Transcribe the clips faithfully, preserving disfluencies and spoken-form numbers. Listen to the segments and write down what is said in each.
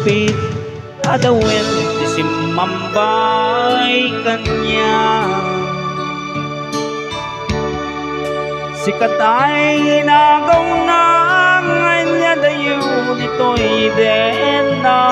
Pit, adawen ti simmambay kaniak. Sika tay inagawna, nga ania dayo ditoy denna.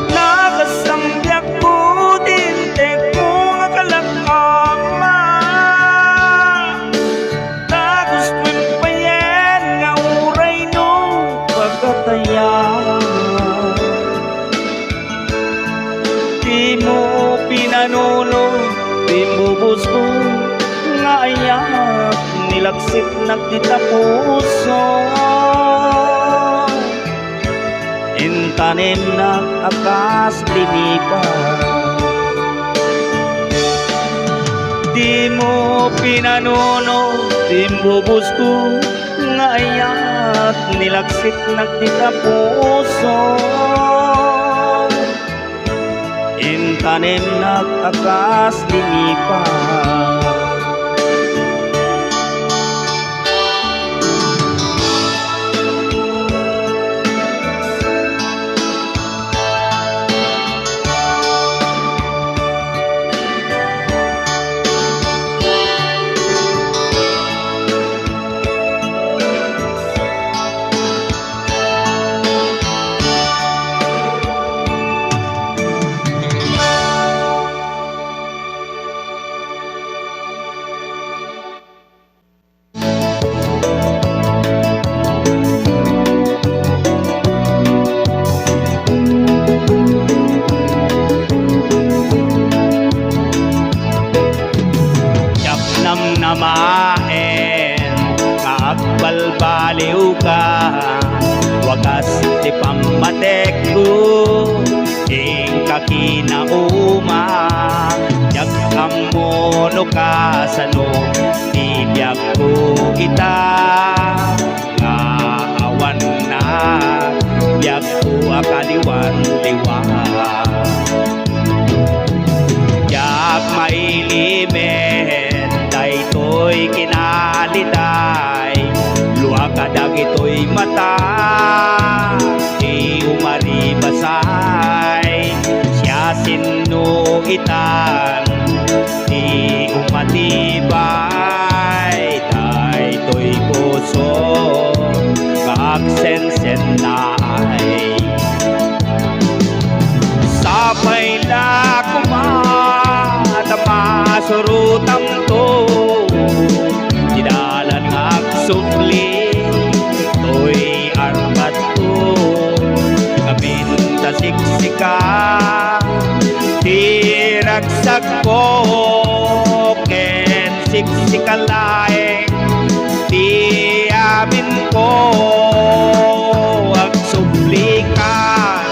Nakasambiak ko ti intekmo nga kalak, Ama. Dagus wen payen nga uray no pagatayan. Dimo pinanuno ti imbubusko nga ayat, nilaksiknak dita puso. Intanemnak a kas linipa. Dimo pinanuno ti imbubusko nga ayat, nilaksiknak dita puso. Intanemnak a kas linipa. Namaen nga agbalbaliwka, wagas ti pammatekko, inka kinauma, diak ammo no kasano ti biagko ita. Nga awan na biagko a kaliwan-liwa. Diak mailimed daytoy kinaliday, luaka dagitoy mata ti umaribasay, siasino itan ti umatibay daytoy puso nga agsensennaay. Sapay la koma ta masurotamto ti dalan nga agsubli toy arbat ko, ngamin ta siksika ti ragsakko, ken siksika laeng ti aminko. Agsublikan,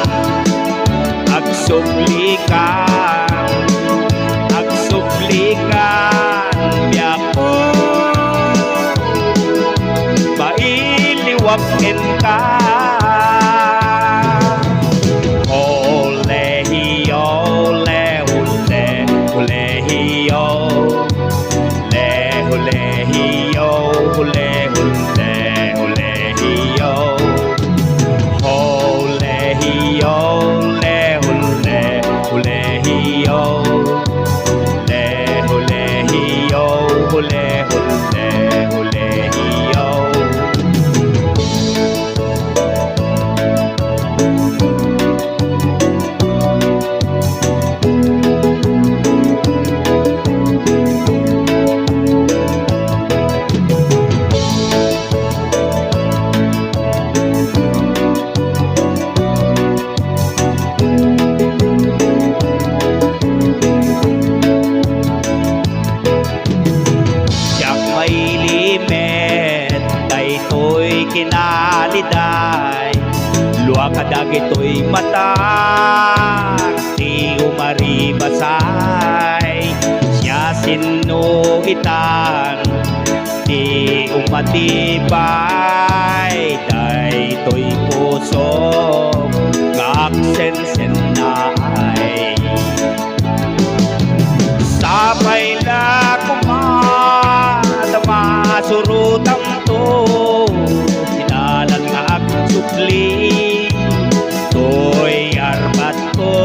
agsublikan, agsublikan, biagko. Mailiwak kenka. Ole hiyo, ole, ole, ole hiyo. Le, ole hiyo, ole, ole, ole hiyo. Ole hiyo, ole, ole, ole hiyo. Le, ole hiyo, ole, ole, ole hiyo. Diak mailimed daytoy kinaliday, luaka dagitoy mata ti umaribasay, siasino itan ti umatibay daytoy puso nga agsensennaay. Sapay la koma ta masurotamto ti dalan nga agsubli toy arbat ko,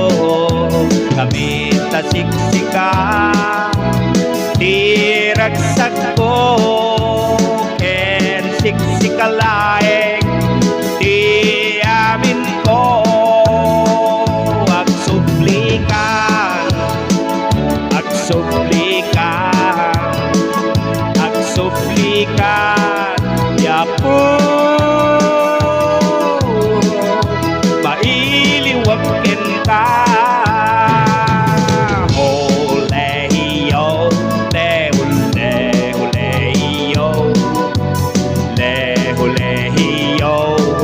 ngamin ta siksika ti ragsakko, ken siksika laeng ti aminko. Agsublikan, agsublikan, agsublikan, Apo, mailiwak kenka. Ole hiyo, ole, ole, ole hiyo. Ole, ole hiyo,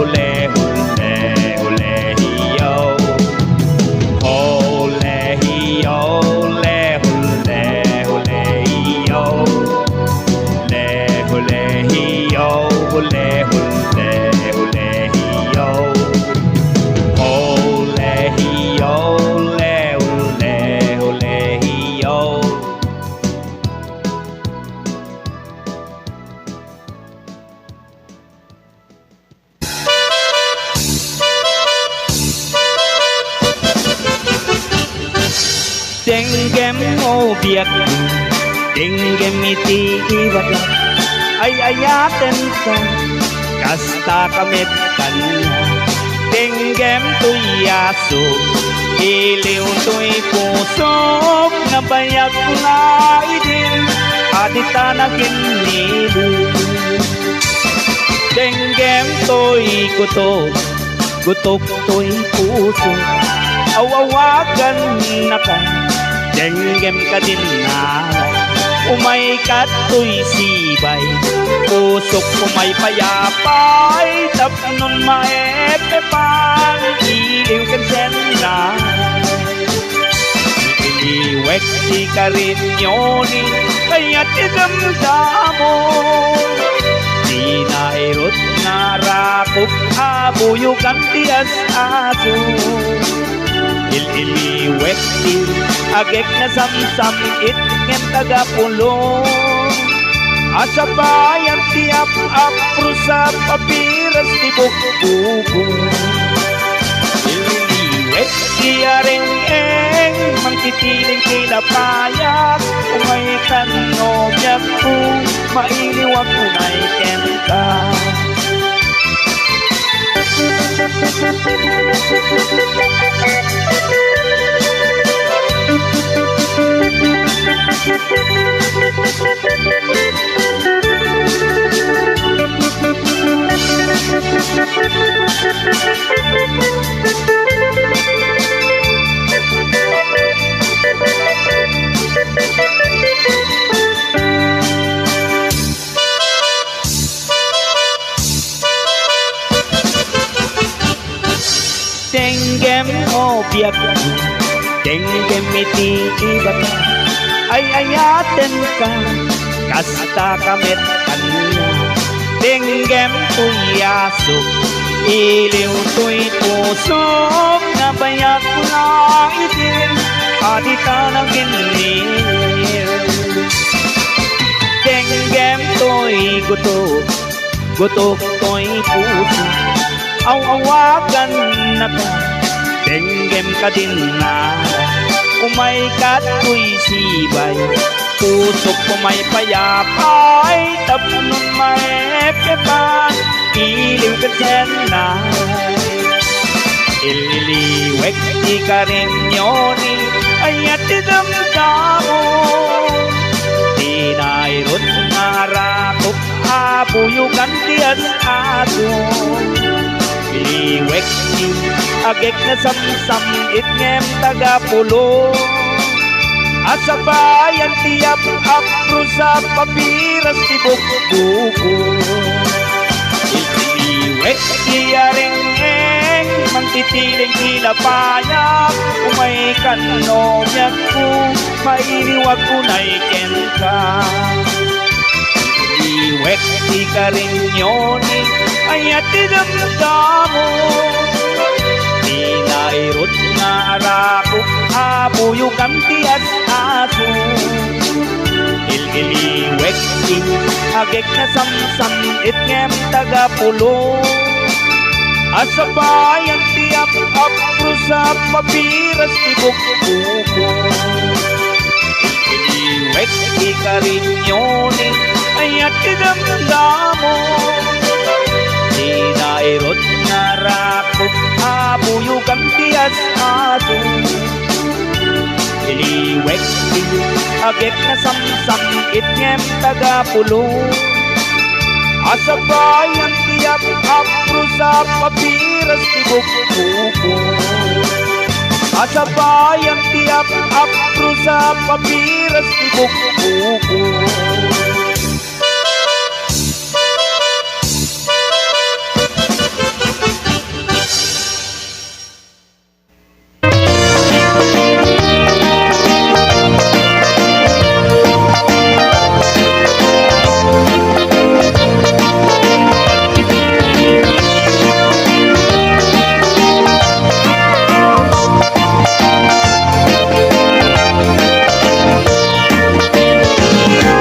ole, ole, ole hiyo. Ole hiyo, ole, ole, ole hiyo. Ole, ole hiyo, ole, ole, ole hiyo. Ole hiyo, ole, ole, ole hiyo. Denggem, o biag, denggem iti ibagak. Ay-ayatenka, kasta ka met kaniak. Denggem toy asuk, iliw toy pusok, nabayag nga idin, a dita naginnilu. Denggem toy gutok, gutok toy puso, aw-awagannaka, denggem kadin nala. Umay kadtoy sibay, pusok umay payapay, tapnon maepepan, iliw ken senna. Iliwek ti karinyoni, kayat ti damdamo. Dina irut nga rakop a buyogan ti as-aso. Il-iliwek ti agek nasamsam-it ngem tagapulong. Asabayan ti ap-apro sa papiras ti bukbuko. Iliwek ti areng-eng, mangtitiling ti lapayag, umay kan nobiakko, mailiwak unay kenka. Denggem, o biag, denggem iti ibata. Ay-ayatenka, kastaka met kaniak. Denggem toy asuk, iliw toy pusok, nga bayak nga idim, a dita naginnir. Denggem toy gutok, gutok toy puso. Aw-awagannaka, denggem kadin ngarad. Umay kadtoy sibay, pusok umay payapay, tapnon maepepan, iliw ken sennay. Ililiwek ti karinyoni, ayat ti damdamo. Ti nairut nga rakop a buyogan ti as-aso. Iliwek ti agek nasamsam-it ngem tagapulong. Asabayan ti ap-apro sa papiras ti bukbuko. Iliwek ti areng-eng, mangtitiling ti lapayag, umay kan nobiakko, mailiwak unay kenka. Iliwek ti karinyoni, ayat ti damdamo. Ti nairut nga rakop a buyogan ti as-aso. Il-iliwek ti agek nasamsam-it ngem tagapulong. Asabayan ti ap-apro sa papiras ti bukbuko. Iliwek ti karinyoni, ayat ti damdamo. Ti nairut nga rakop a buyogan ti as-aso. Iliwek ti agek nasamsam-it ngem tagapulong. Asabayan ti ap-apro sa papiras ti bukbuko. Asabayan ti ap-apro sa papiras ti bukbuko.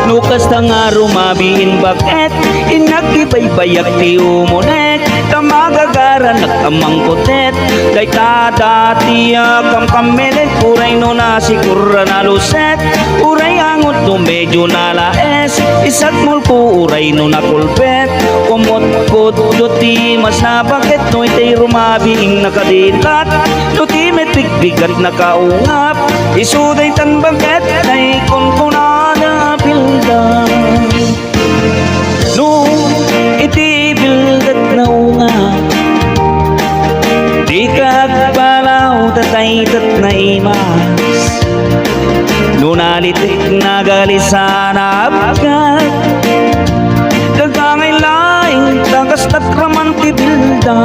No kasta nga rumabiin bak-et, innak ibaybayak ti umunek, ta magagaranak a mangkutet. Dayta dati a kamkammelet, uray no nasikur a naluset, uray angot no medyo nalaes, isagmolko uray no nakulpet. Kumot-kutko ti mas nabaket, no itay rumabiing nakadilat, no ti met bigbigat nakaungap, isu daytan baket, tay kunkunada bilda. No iti bildet naunga, dika agpalaw ta daytat naimas. No nalitek nagalisana, Ta.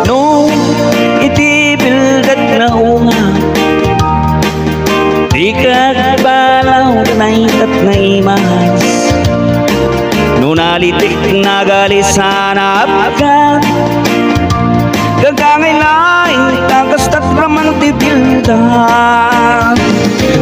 No, iti bildak nga ungab, dikak balaw naitat nga imas. No nalitik nagalisan a apkat, gagangay laeng ta kastat raman ti bildak.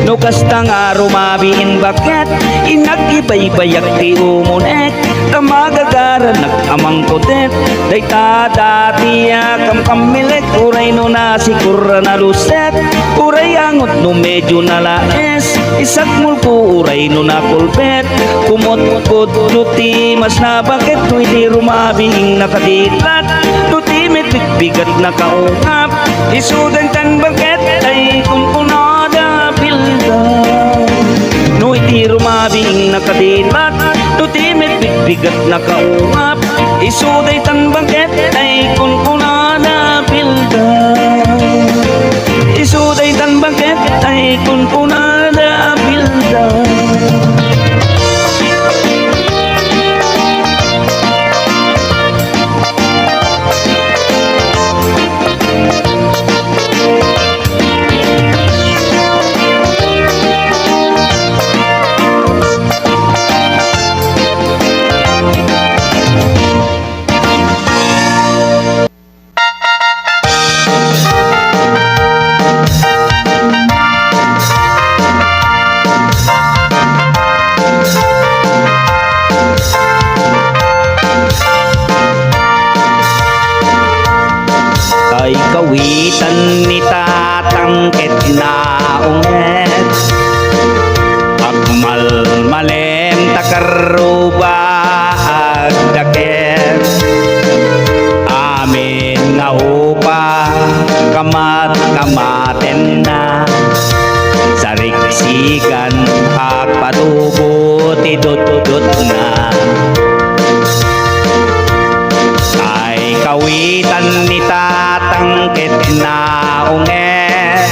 No kasta nga rumabiin baket, innak ibaybayak ti umunek. Ta magagaranak a mangkutit, dayta dati a kamkamilek, uray no nasikur a naluset, uray angot no medio nalaes, isakmulko uray no nakulbet, kumutkudo ti mas nabaket, no iti rumabing nakadilat, no ti mitbitbigat nakaungap, isu daytan baket, ay kunkunada bildak. No iti rumabing nakadilat, no ti mitbitbigat nakaungap, isu daytan baket ay kunkunada bildak. Isu daytan baket ay kunkunada bildak. Ay kawitan ni Tatang ket naunget. Agmalmalem ta karruba agdaket. Amin nga upa kamat-kamatenna. Sarigsigan agpatubo ti dutdutna. Ay kawitan ni Tatang ket naunget.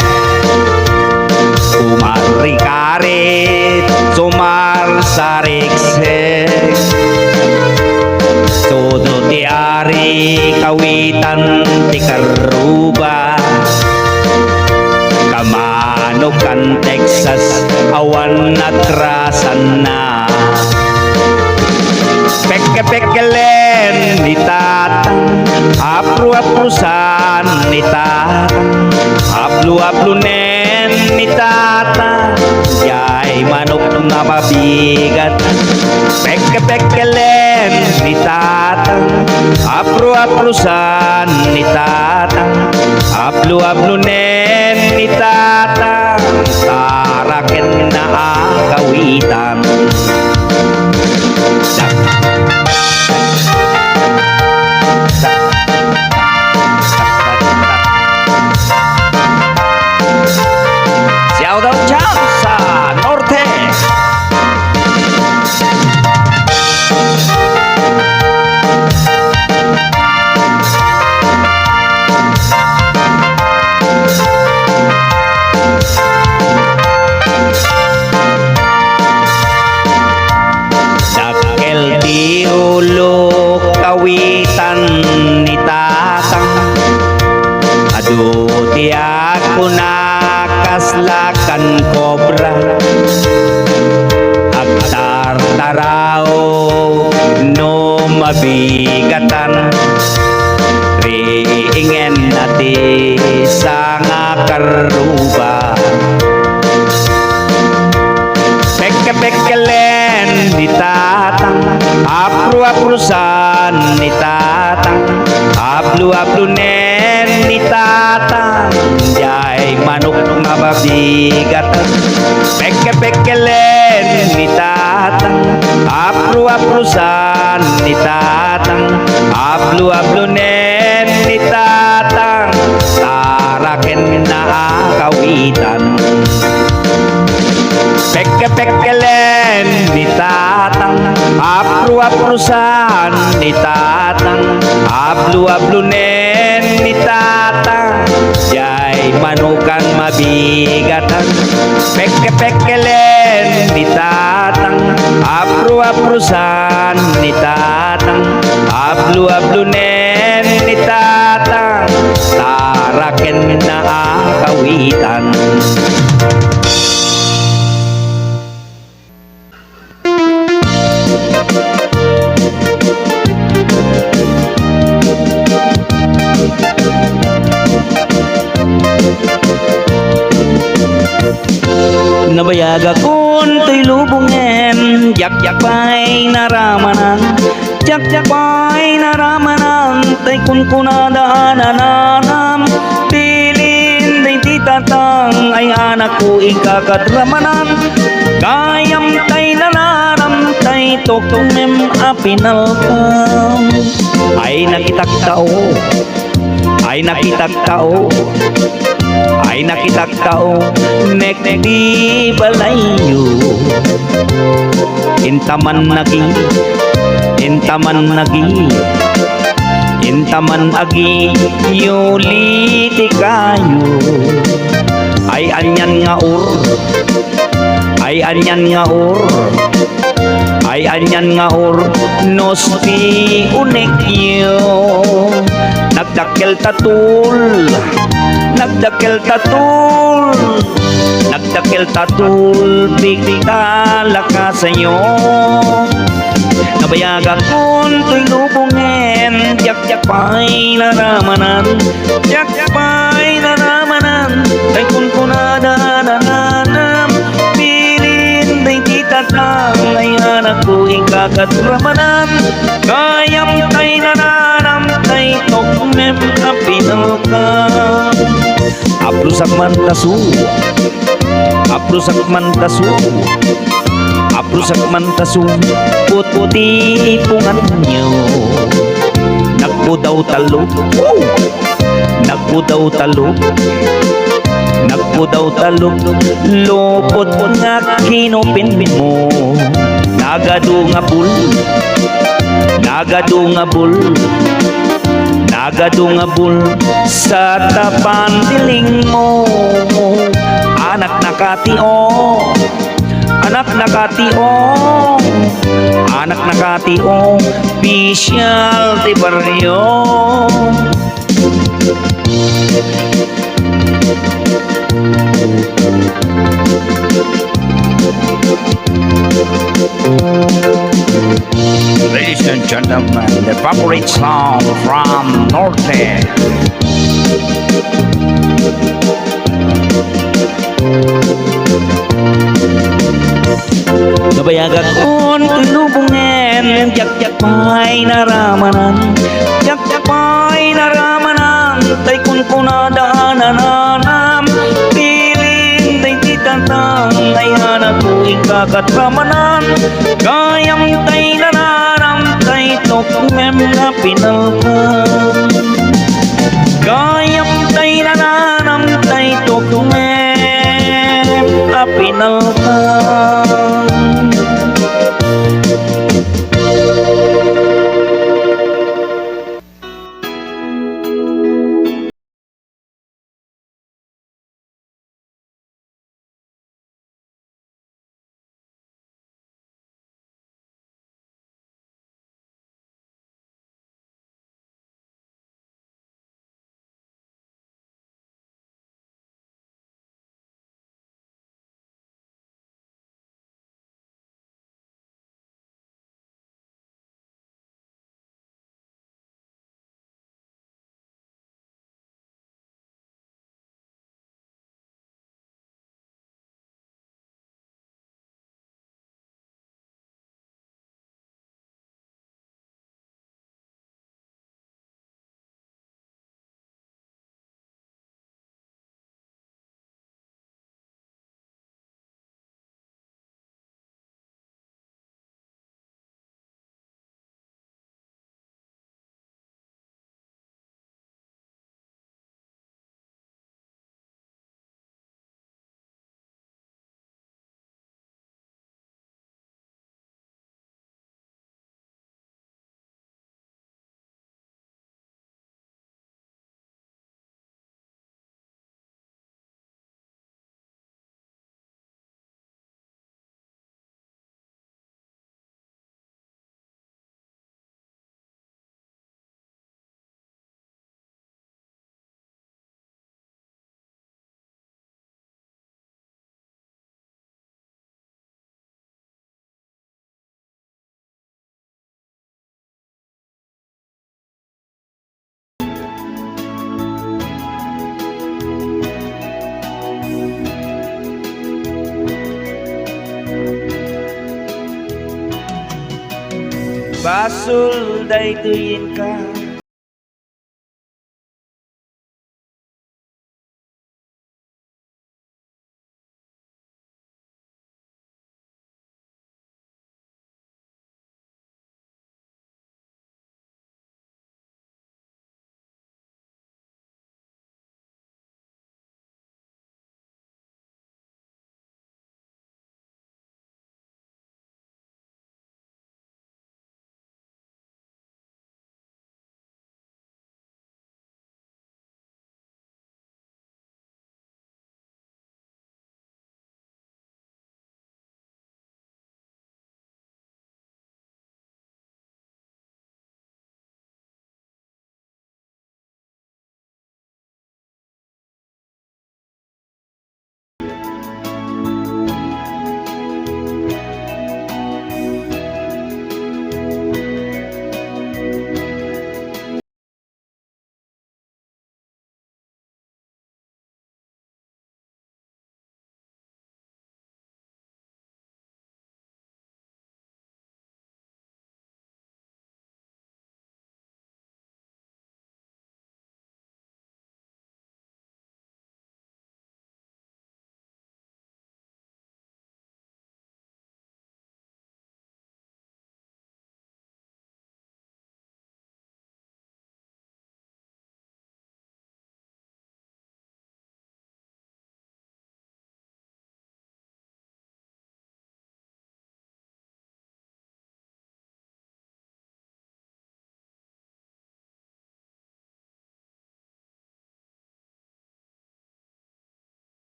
Umarikarit, sumarsariksik. Todo ti ari kawitan ti karruba. Kamano kan Texas, awan natrasanna. Pekkepekkelen ni Tatang, apruaprusan ni Tatang, apluaplunen ni Tatang, diay manok nga mabigat. Pekkepekkelen ni Tatang, apruaprusan ni Tatang, apluaplunen ni Tatang, tarakenna a kawitan. Shout out dyan sa Norte. Dakkel ti ulo kawitan ni Tatang. Adu ti agkuna kasla kan kobra. Agtartaraw no mabigatan. Riingenna ti sanga karruba. Pekkepekkelen ni Tatang, apruaprusan ni Tatang, apluaplunen ni Tatang, diay manok mababigat. Pekkepekkelen ni Tatang, apruaprusan ni Tatang, apluaplunen ni Tatang, tarakenna a kawitan. Pekke-pekkelen ni Tatang, apru-aprusan ni Tatang, ablu-ablunen ni Tatang, diay manukan mabigatan. Pekke-pekkelen ni Tatang, apru-aprusan ni Tatang, ablu-ablunen ni Tatang, taraken na a kawitan. Nabayagakon toy lubongen, diak, diak pay naramanan. Diak, diak pay naramanan, tay kunkunada a nananam. Bilin daydi Tatang ay anakko, ikkakat ramanan. Gayam tay nananam, tay tukmem a pinalkam. Ay nakitak tao, ay nakitak tao, ay nakitak tao, nek di balayyo. Intaman nagi, intaman nagi, intaman agi, yuli ti kayo. Ay anian nga ur, ay anian nga ur, ay anian nga ur, no ti unegyo. Nagdakkel ta tul, nagdakkel ta tul, nagdakkel ta tul, bigta lakasayo. Nabayagakon toy lubongen, diak, diak pay naramanan, diak pay naramanan, tay kunkunada nananam. Bilin daydi Tatang ay anakko, ikkakat ramanan. Gayam tay nananam, tay tukmem a pinalkam. Aprusak man tasu, aprusak man tasu, aprusak man tasu, puti punganyo. Nagpudaw tallo, oh! Nagpudaw tallo, nagpudaw tallo, lupot nga kinupin mo. Nagadu nga bul, nagadu nga bul, nagadu nga bul, sa tapan diling mo. Anak na kati, oh. Anak na kati, oh. Anak na kati, oh. Bisial ti barrio. Ladies and gentlemen, the favorite sound from Norte. Nabayagakon toy lubongen, diak, diak pay naramanan, diak, diak pay naramanan, tay kunkunada nananam. Bilin daydi Tatang ay anakko, ikkakat ramanan. Gayam tay nananam, tay tukmem a pinalkam. Gayam tay nananam, tay tukmem a pinalkam. Basol daytoy inka.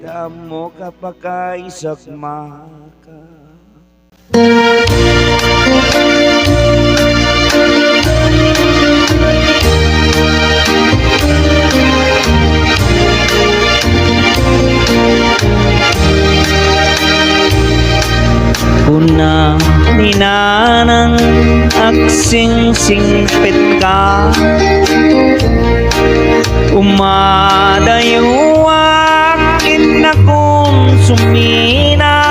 Dammo ka pakaisagmaka. Kuna ni Nanang, agsingsingpetka. Umadayoak, innakon sumina.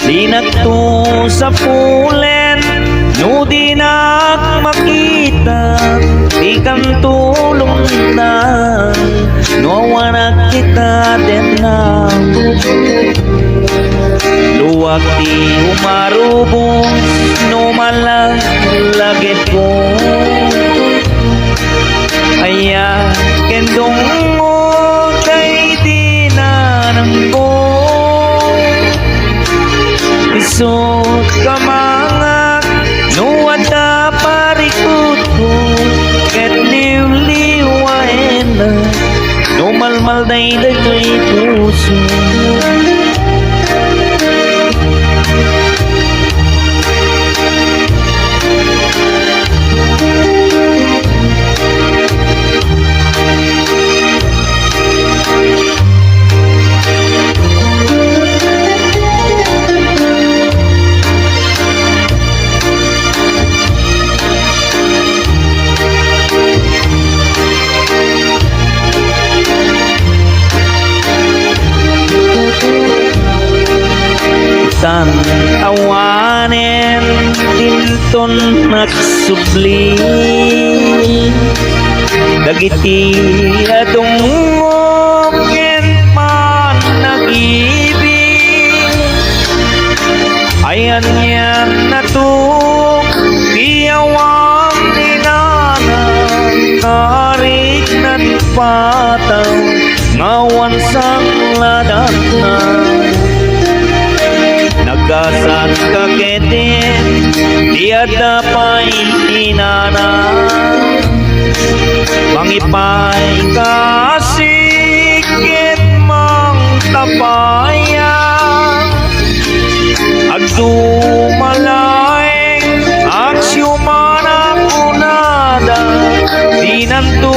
Dinakto sapulen no dinak makita, dikan tulongna no awanak ita denna. Luak ti umarubos no malaglagetko. Aya ken dungngod daydi nanangko. Isut' kamangak no adda parikutko ket liwliwaenak no malmalday daytoy puso. Tan awanen dinton nagsubli dagiti adungngom ken pannag-ibig. Ay anian natuk ti awan ni Nana, nariknat pataw nga awan sangladatna. Nagasat ka ketdi ti adda pay ni Nana. Mangipay ka asik ket mangtapaya. Agduma laeng, agsiuman a kunada, dinanto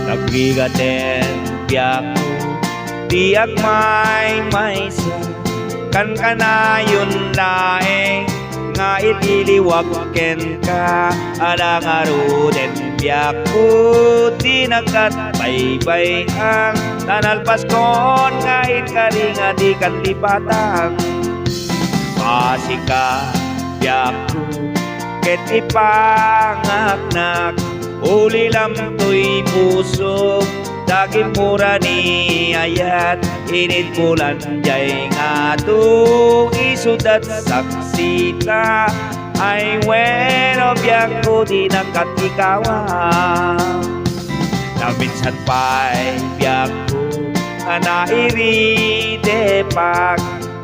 Nagrigaten biakko ti agmaymaysa, kankanayon laeng nga ililiwak kenka. Ala ngaruden biakko ti nagkatbaybay-an, ta nalpaskon nga inkari nga dikan lipatan. Basika biakko ket ipangaknak, ulilam toy pusok, ta gimmura ni ayat, init bulan jay ngato, isudat saksita. Ay wenno biakko, dinak ikawan. Naminsan pay biakko nga nairidepak,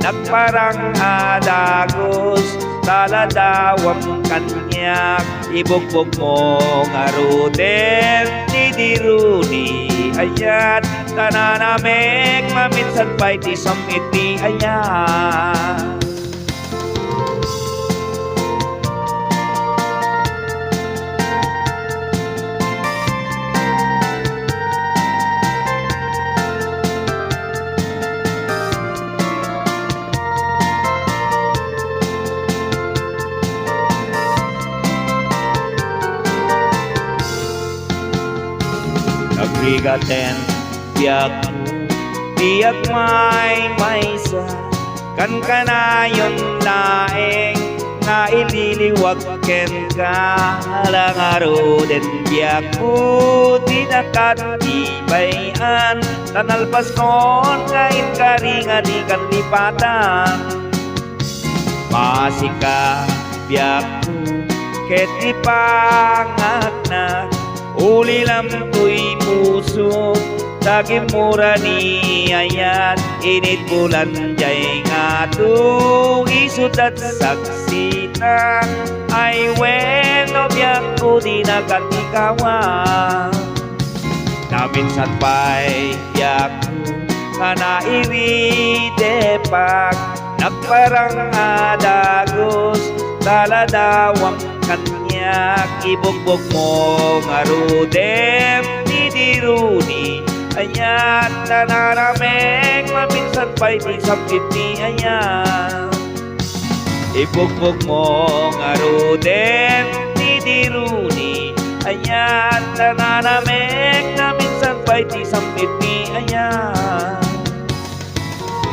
nagparang a dagus, ta ladawam kaniak. Ibugbog mo ngaruden ti diruni ayat, ta nanamek maminsan pay ti sam-it ti ayat. Nagrigaten biakko ti agmaymaysa, kankanayon laeng nga ililiwak kenka. Ala ngaruden biakko ti nakatibay-an, ta nalpaskon nga inkari nga dikan lipatan. Basika biakko ket ipangaknak, ulilam toy pusok, ta gimmura ni ayat, init bulan jay ngato, isudat saksita. Ay wenno biakko, dinak ikawan. Naminsan pay biakko nga nairidepak, nagparang a dagus, ta ladawam kaniak. Ibugbog mo ngaruden ti diruni ayat, ta nanamek maminsan pay ti sam-it ti ayat. Ibugbog mo ngaruden ti diruni ayat, ta nanamek maminsan pay ti sam-it ti ayat.